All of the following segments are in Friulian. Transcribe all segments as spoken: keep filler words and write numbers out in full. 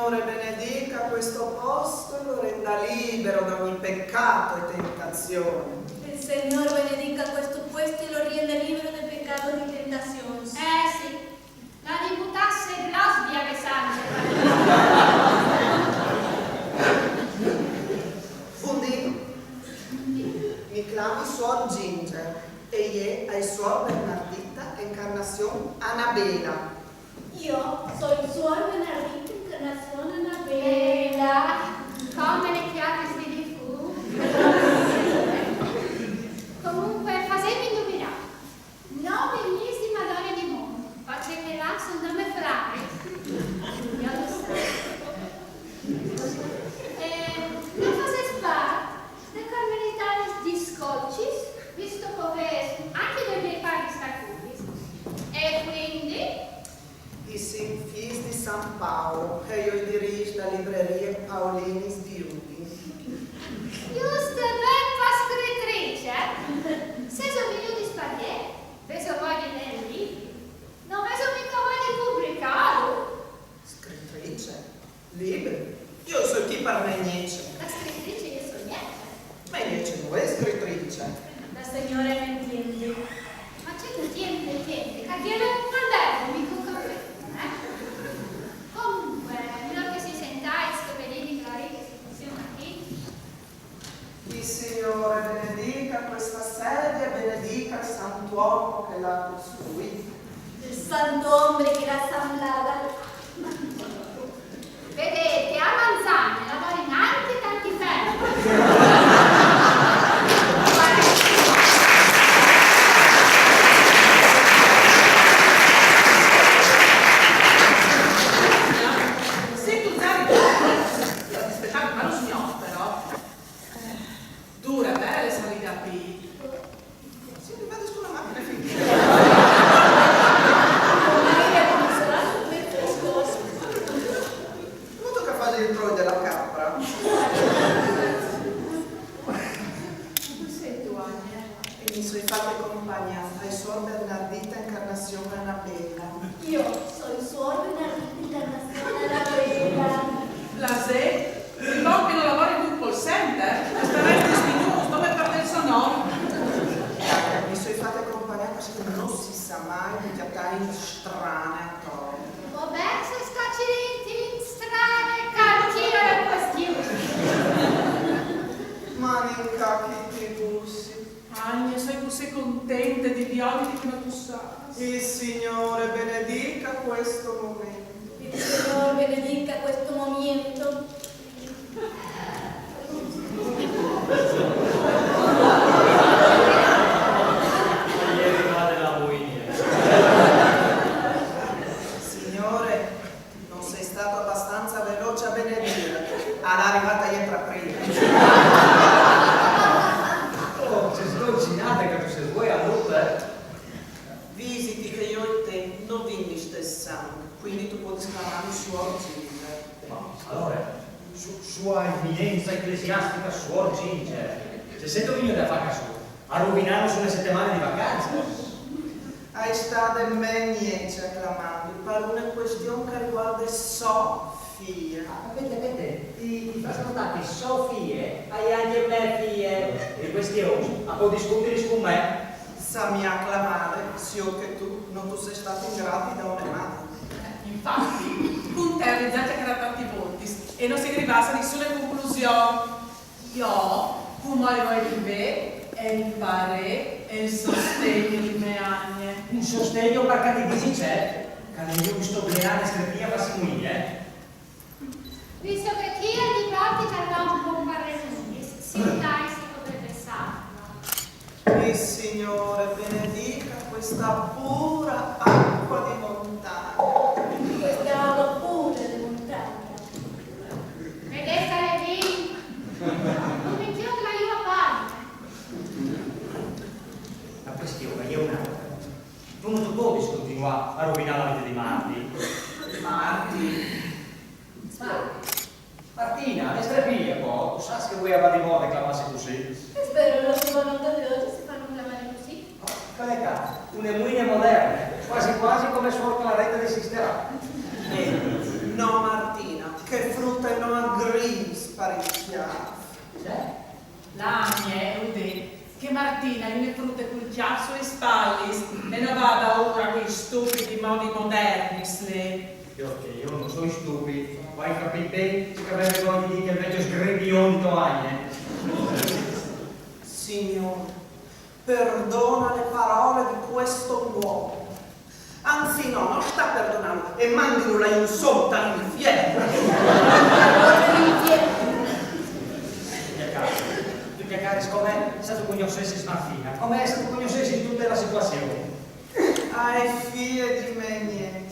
Signore benedica questo posto e lo renda libero da ogni peccato e tentazione. El Señor bendiga este puesto y lo rienda libre de pecado y tentación. Eh sì, la diputasse Claudia che sante. Fundì, mi clami suor Ginger e je ai suor Bernardita Encarnazione Annabela. Yo soy suor Bernardita Encarnazione Annabela. Come le chiavi di fu? Comunque, fasemi induvinare. Nove mesi di Madonna di Monte, perché che là sono da me frare. Io lo so. Eh, non fase parte dei carmelitani di Scolcis, visto che ho anche dei miei pari statuti. E quindi? I sin fis di San Paolo e io dirige la libreria Paolinis di Udin. Giusto, ben fa scrittrice, eh? Se sono venuti sparire, ve so voi di lei libri. Non ve so mica voi di pubblicato. Scrittrice? Libri? Io so chi per me niente. La scrittrice io so niente. Ma invece non è scrittrice. La signora non entiende. Ma c'è niente, niente, che glielo non devo mica capire, eh? Comunque, meglio che si senta e scoprirete che la rete si funziona qui. Il Signore benedica questa sede e benedica il santuomo che l'ha costruito. El santo hombre que la ha sembrada. Vedete, a manzane lavori anche tanti ferri. Se tu sai che io ti aspettavo, ma non signor, però. Dura, bella le salite a piedi. Sì, mi vado sulla macchina finché. Ma tu che fai il troio della capra? Sento, Ania. E mi sono fatta accompagnare ai suor Bernardita Incarnazione Annabella. Yo soy suor Bernardita Encarnazione Annabela. Blasé, il bon che non lavori più col center, sta ben disminuito, sto per perdere il sonoro. Mi sono fatta accompagnare perché non si sa mai di chiattare in strane attorno. Vabbè, se sta accidenti in strane, calcire la questione. Ma minchia chi ti bussi. Ania, sono così contenta di violarti come tu sai. Il Signore benedica questo momento. El Señor bendiga este momento. Ieri va della Muinia. Signore, non sei stato abbastanza veloce a benedire. Alla arrivata dietro a prima. Oh, se sdolcinate che tu sei voi a Lupe. Visiti che io e te non vimmi stesso sangue, quindi tu puoi esclamare suor Ginger. Ma allora, su, sua eminenza ecclesiastica suor Ginger, se sento venuto da fare su, a rovinarnos una settimana di vacanze. Hai stata in me niente a clamare, per una questione che riguarda Sofia. Sapete, sapete, ti, ti faccio notare che Sofia ha anche me figlie, e questione, a può discutere con me. Sa mia clamare, se io che tu non tu sei stato in grado di dare una mano. Infatti, con te ho già chiacchierato tanti volte e non si arrivasse a nessuna conclusione. Io, come voi dite, è il parere e il sostegno di me Ania. Un sostegno per catechesi c'è, che non è giusto blenare strepia per simuire, eh? Visto che chi è di parte che va un po' a parlare, si dai, si potrebbe salvare. Il Signore benedica questa pura acqua di montagna. Questa acqua pura di montagna. Vedete, Levin, non mi chiudo la io a parte. La questione è un'altra. Tu non ti puoi continuare a rovinare la vita di Marti. Marti. Martina, le strepie, po, tu sai che voi avete di moda clamarsi così? È vero, la giovanotta di oggi si fanno chiamare così. Quelle qua, una muina moderna, quasi quasi come suor Claretta di Sistera. Eh, no, Martina, che Tina, i me frute cul cjâf sui spalis e no va daûr a chei stupidi modi modernis, nê? Jo, che jo no soi stupit, o ai capît ben ce che al veve voie di dî chel vecjo sgrebion di to agne. Signore, perdona le parole di questo uomo. Anzi, no, no sta perdonâlu e mandìlu là in sot al infier. Al infier. Tu cjacaris, tu cjacaris come se tu cognossessis Martina, come se tu cognossessis tute la situazion. A è fie di me gnente.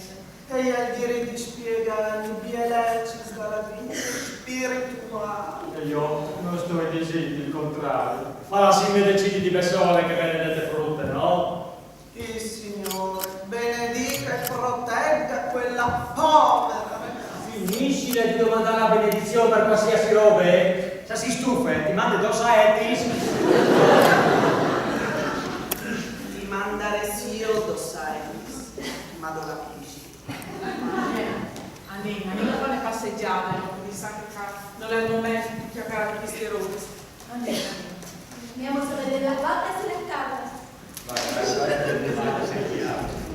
E i à il dirit di spiegâ i bielecis de vite, spirituâl. E jo no stoi disint il contrari. Ma lassime decidi di bessole chê benedete frute, no? Il Signore benedica e protegga quella povera ragazza. Finissile di domandâ la benedizion par cualsiasi robe, eh? Se si stufe, ti mande dôs saetis. Ti mandarès jo dôs saetis, ma dulà pisi. Eh, anìn, anìn a fâ une passegjade, no? Parcè che ca nol è il moment di cjacarâ di chestis robis. Anìn, anìn. Andiamo a vedere la guardia se la cava.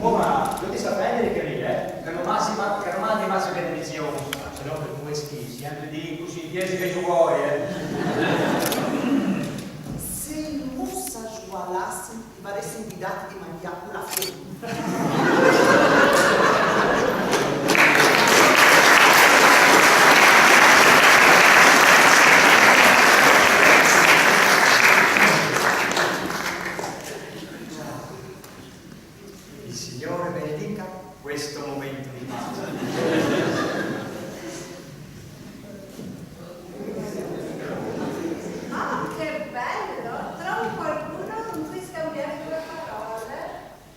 Oh, ma jo ti stoi ben che lì, eh? Che no mandi, che no mandi masse benedizion, se no che tu schifi, eh? Ti dîs cussì in chiesie che tu vueis, eh? Se il musso al sgualasse, i varessin dât di mangjâ cu la fum. Il Signore benedica questo momento di pace. Ah, che bello! Trovo qualcuno con cui scambiare due parole.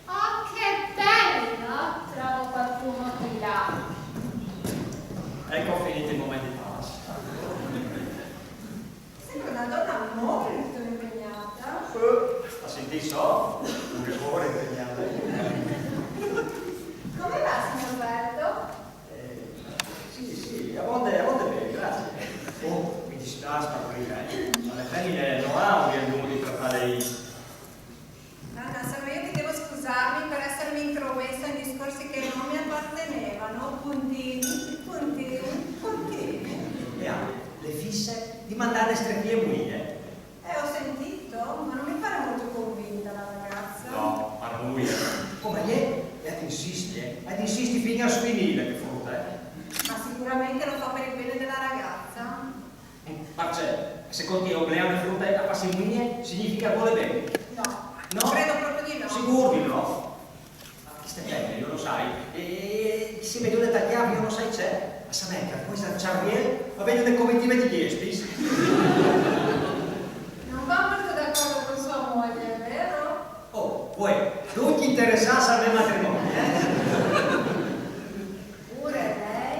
Oh, che bello! Trovo qualcuno qui là. Ecco finiti i momenti di pace. Sembra una donna molto impegnata. Eh, la sintîso? Une vore impegnade. Come va, signor Berto? Eh, sì, sì, a vonde, a vonde ben, grazie. Oh, mi displâs, ma quei, eh, ma le femine no àn un biel mût di tratâ i... Anna, sono io che devo scusarmi per essermi intromessa in discorsi che non mi appartenevano. Puntini, puntini, puntini. E ah, le fisse di mandâ a strefie muine. Eh, ho sentito, ma non mi pare molto convinta la ragazza. No, par nuie. Come, e à d'insisti, eh? E à d'insisti fin a sfinîle, chê frute, eh? Ma sicuramente lo fa per il bene della ragazza. Parcè, secont ti, obleâ une frute a fâsi muine significhe vôle ben? No. No? Credo proprio di no. Sigûr di no. Ma cheste femine, jo no sai, e, e si è medude tal cjâf, jo no sai ce. A savê che a fuarce di cjarviel, a vedi une comitive di gjespis. Non va molto d'accordo con sua moglie, vero? Oh, uè, duncje interessâts al me matrimoni, eh? Pure lei?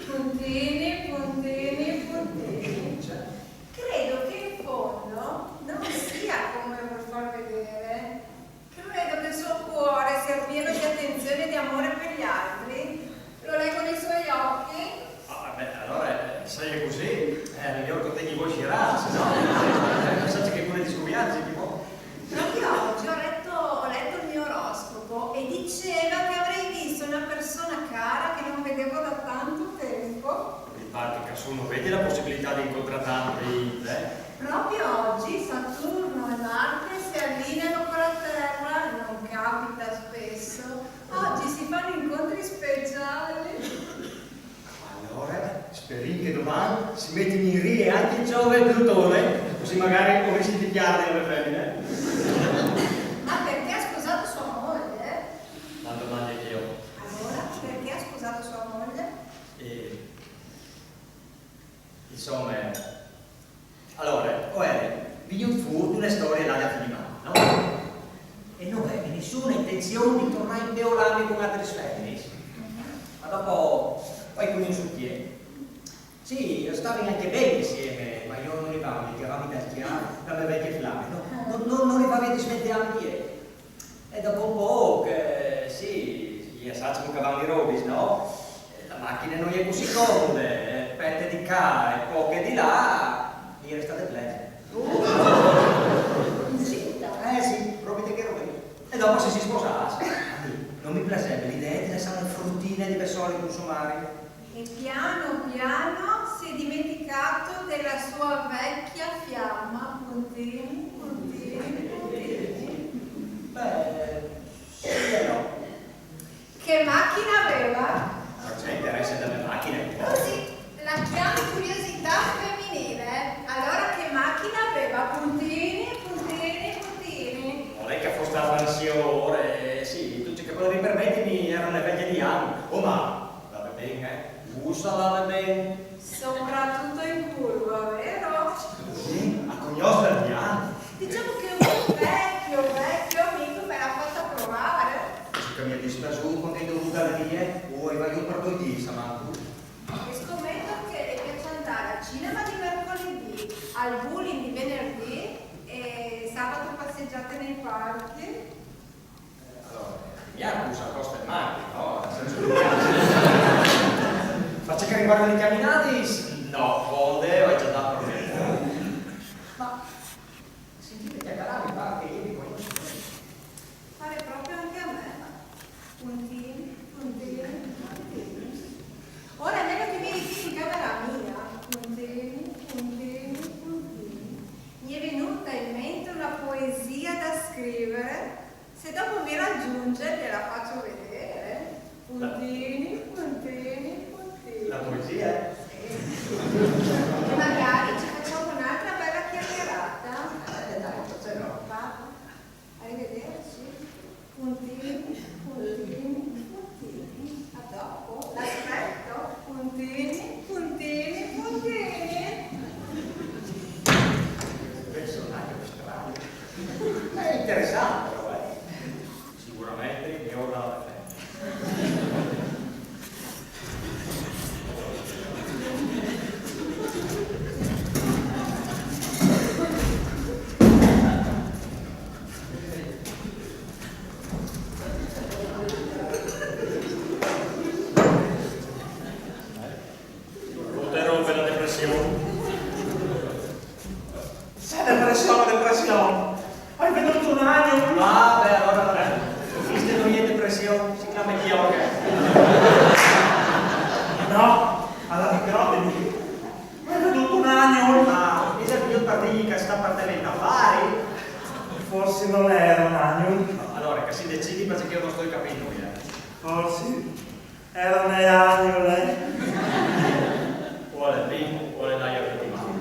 Puntini, puntini, puntini. Credo che in fondo non sia come vuol far vedere. Credo che il suo cuore sia pieno di attenzione e di amore per gli altri. Lo leggo nei suoi occhi. Ah, beh, alore, eh, se al è cussì, eh, al è miôr che o tegni i voi sierâts, no? Eh, no sai ce che cure di scuviarsi, tipo. Proprio oggi ho letto, ho letto il mio oroscopo e diceva che avrei visto una persona cara che non vedevo da tanto tempo. Mi pâr che ca sù no vedi la pussibilitât di incontrâ tante int, eh? Proprio oggi Saturno e Marte si allineano con la Terra, non capita spesso. Oggi si fanno incontri speciali. Alore, sperìn che doman si metin in rie ancje Giove e Plutone, cussì magari o riscjin di piardi la femine. Ma perché ha sposato sua moglie? Tanto mandi che jo. Allora, perché ha sposato sua moglie? E, insome, Alore, o jeri vignût fûr di une storie lade a finî mâl, no? E no vevi nissune intenzion di tornâ a impeolâmi cun altris feminis. Ma dopo o ai cognossût jê. Sì, o stavin ancje ben insiemi, ma jo no rivavi a cjavâmi dal cjâf la mê vecje flame, no? No, no, no rivavi a dismenteâmi di jê. E dopo un pôc, eh, sì, i sa cemût che a van lis robis, no? Eh, la machine no je cussì comode, eh, pete di ca e pôc di là, e je restade plene. di persone consumare. E piano piano si è dimenticato della sua vecchia fiamma, puntini, puntini, puntini. Beh, sì e no. Che macchina aveva? Non c'è interesse delle macchine. Così, la chiami curiosità femminile. Allora che macchina aveva? Puntini, puntini, puntini. Non è che fosse la versione, sì, tu ci che potevi permettermi erano le vecchie di anno. Oh, ma la bene, eh? Usa la bene. Soprattutto in curva, vero? Sì, a conoscere gli anni. Diciamo che un vecchio, vecchio amico me l'ha fatta provare. Sì, che mi è dispiaciuto quando è dovuta le mie, o vai io per due di Samantha. E scommetto che le piace andare al cinema di mercoledì, al bowling di venerdì e sabato passeggiate nei parchi. Eh, allora, mi accusa Costa e Marchi, no? Nel senso che... Ma c'è che riguarda i camminati? No, Conde, ho già dato. Ma sentite, chiacchierare mi pare che io vi conosco. Pare proprio anche a me. Puntini, puntini, puntini. Ora è meglio che mi ritiri in camera mia. Puntini, puntini, puntini. Mi è venuta in mente una poesia da scrivere. Se dopo mi raggiunge, gliela faccio vedere. Puntini, puntini, puntini. La poesia? Sì. E magari ci facciamo un'altra bella chiacchierata. Eh, dai, perché no? Va? Arrivederci. Puntini, puntini, puntini. A dopo. L'aspetto. Puntini, puntini, puntini. Questo personaggio strano. È interessante, però, eh. Sicuramente mi ordina la festa. Te rompe la depressione. Se depressione, depressione. Hai veduto un agno? Ah, beh, allora non è. Queste non è depressione, si chiama Ghiorghe. No, alla microtemi. Hai veduto un agno? Ma è il mio partito che sta partendo affari? Forse non era un agno. Allora, che si decidi perché io non sto capendo, eh. Forse. Era le agnole. Vuole il vino, vuole l'aria di mano.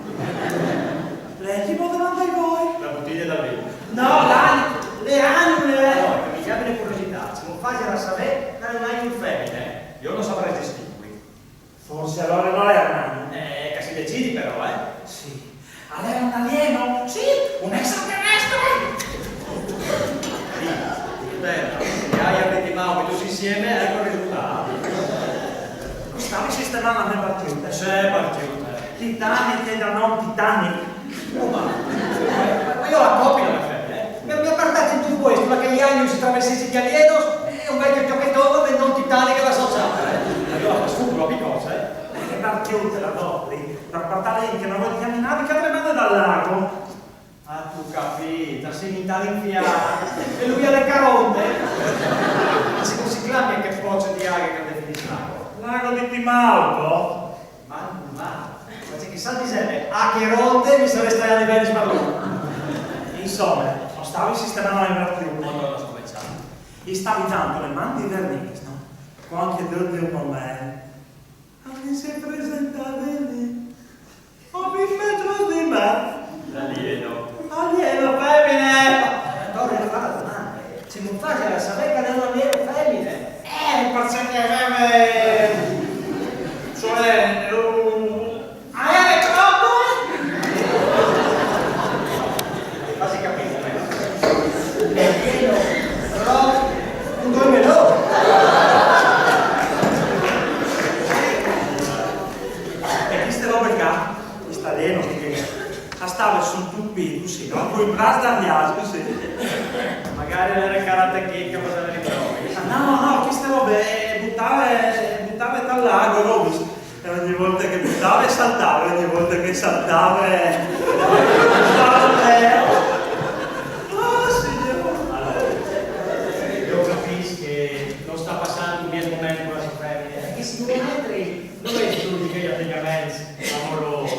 Lei chi può domandare voi? La bottiglia da vino. No, l'agno, le agnole. Allora, mi chiami le curiosità, se non fai la sapere, non hai un femmine, eh? Io non saprei gestirli. Forse allora non era un agno. Eh, che si decidi però, eh? Sì. Allora è un alieno? Sì, un extraterrestre! Bella, che hai a Betty Mau, che tutti insieme, ecco il risultato. Stavi sistemando la mia partita. C'è partita. Titanic è da non Titanic. Oh, ma, ma io la copio la fede, eh? Mi, mi ha guardato in tutto questo, ma che gli anni si travessi gli alieni e un vecchio giochetore del non Titanic alla società, eh? Ma io la scopo, qualcosa, eh? Che partita la dopo, lì? Per portare in che non vuoi camminare, che tremando dal lago. Ah, tu capito, sei in Italia infiata. E lui alle caronde. Ma si così clami che pozzo di aria che definisco? Lago di Timauco? Ma, ma, ma c'è chi sa di sempre, a che ronde mi sarei stati a livelli sparloni. Insomma, non stavi sistemando la mia più. Quando la scominciamo? E stavi tanto le mani di vernice, no? Qualche due di un momento. Ma mi si è presentata lì. Ho visto metro di me. L'alieno. Alieno, femmine! Allora, fare la domanda. Se non fai la sapere che non è una femmina. Eh, perché aveva, cioè, un... Ah, era troppo? Quasi capito, eh? È pieno, però un due melò. E queste robe qua, questa leno che a stava sul tuppì, così, no? Con i bracci da viaggio, così. Magari era karate kick, cosa ne ritrovi? No, no, queste robe buttava, buttava dal lago, no? E ogni volta che buttava e saltava, ogni volta che saltava e... Oh, signore! Allora, io capisco che non sta passando un bel momento con la sua Due metri, dove è studi che gli atteggiamenti amorosi?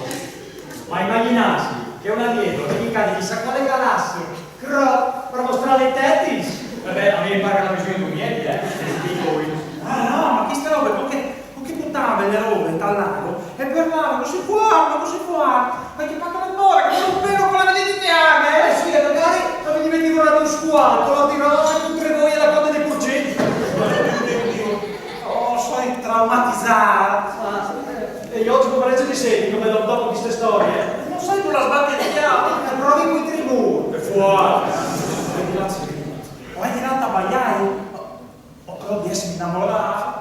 Ma immaginarsi che una dietro, dedicati chissà quale galassia, crop, per mostrare i tetis. Vabbè, a me mi pare una visione di un niente, eh. Dico io. Ah no, ma queste robe, con che, con che buttava le robe dal lago e parlava così forte, così forte, ma che fa come ora, che non un pelo con la vedete in piaghe, eh? Sì, e magari non mi dimentico la squalo, con la di rosa, con tre voi e la coda di porcini. Oh, sono traumatizzato. E io oggi pomeriggio ti senti come dopo queste storie? Non sai con la sbacca di diavolo, provi con i tribù. E fuori. Vedi là, sì. Ho in realtà sbagliato. Ho trovato di essere innamorato.